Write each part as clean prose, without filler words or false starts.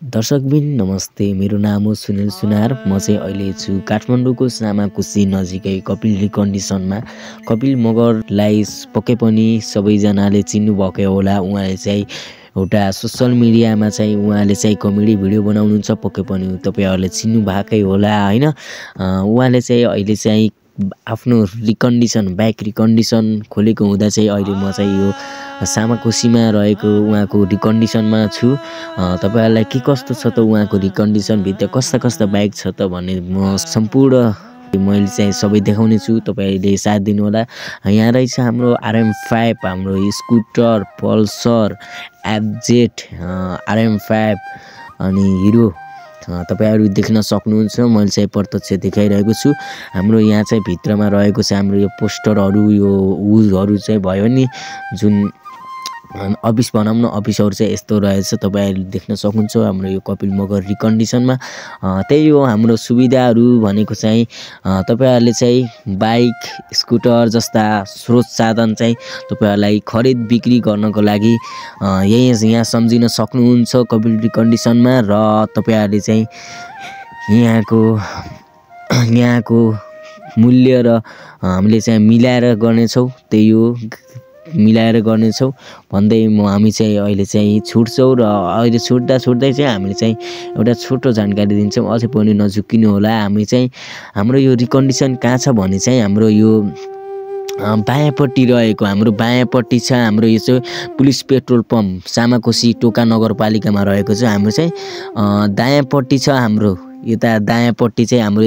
दर्शकबिन नमस्ते, मेरो नाम हो सुनिल सुनार। म चाहिँ अहिले छु काठमाडौँको सामाकोशी नजिकै कपिल रिकन्डिसनमा। कपिल मगरलाई पक्कै पनि सबैजनाले चिन्नुभएकै होला। उहाँले चाहिँ एउटा सोसल मिडियामा चाहिँ उहाँले चाहिँ कमेडी भिडियो बनाउनुहुन्छ, पक्कै पनि तपाईँहरूले चिन्नुभएकै होला होइन। उहाँले चाहिँ अहिले चाहिँ आफ्नो बाइक रिकन्डिसन खोलेको हुँदा चाहिँ अहिले म चाहिँ यो सामाकोशीमा रहेको उहाँको रिकन्डिसनमा छु। तपाईँहरूलाई के कस्तो छ त उहाँको रिकन्डिसनभित्र कस्ता बाइक छ त भन्ने म सम्पूर्ण मैले चाहिँ सबै देखाउने छु। तपाईँले साथ दिनुहोला। यहाँ रहेछ हाम्रो RM5, हाम्रो स्कुटर, पल्सर, एफजेड, RM5 अनि हिरो तपाईँहरू देख्न सक्नुहुन्छ। मैले चाहिँ प्रत्यक्ष देखाइरहेको छु। हाम्रो यहाँ चाहिँ भित्रमा रहेको छ हाम्रो यो पोस्टरहरू, यो उजहरू चाहिँ भयो नि, जुन अफिस भनौँ न, अफिसहरू चाहिँ यस्तो रहेछ। तपाईँहरूले देख्न सक्नुहुन्छ हाम्रो यो कपिल मगर रिकन्डिसनमा। त्यही हो हाम्रो सुविधाहरू भनेको चाहिँ तपाईँहरूले चाहिँ बाइक, स्कुटर जस्ता स्रोत साधन चाहिँ तपाईँहरूलाई खरिद बिक्री गर्नको लागि यहाँ सम्झिन सक्नुहुन्छ कपिल रिकन्डिसनमा। र तपाईँहरूले चाहिँ यहाँको मूल्य र हामीले चाहिँ मिलाएर गर्नेछौँ। त्यही हो, मिलाएर गर्नेछौँ भन्दै हामी चाहिँ अहिले चाहिँ छुट्छौँ। र अहिले छुट्दै चाहिँ हामीले चाहिँ एउटा छोटो जानकारी दिन्छौँ। अझै पनि नझुक्किनु होला। हाम्रो यो रिकन्डिसन कहाँ छ भने चाहिँ हाम्रो यो बायाँपट्टि रहेको, हाम्रो बायाँपट्टि छ हाम्रो यो चाहिँ पुलिस पेट्रोल पम्प सामाकोशी टोका नगरपालिकामा रहेको छ। हाम्रो चाहिँ दायाँपट्टि छ हाम्रो यता दायाँपट्टि चाहिँ हाम्रो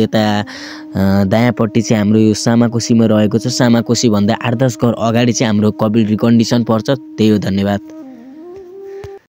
यो सामाकोशीमा रहेको छ। सामाकोशी भन्दा 8-10 घर अगाडि चाहिँ हाम्रो कपिल रिकन्डिसन पर्छ। त्यही हो, धन्यवाद।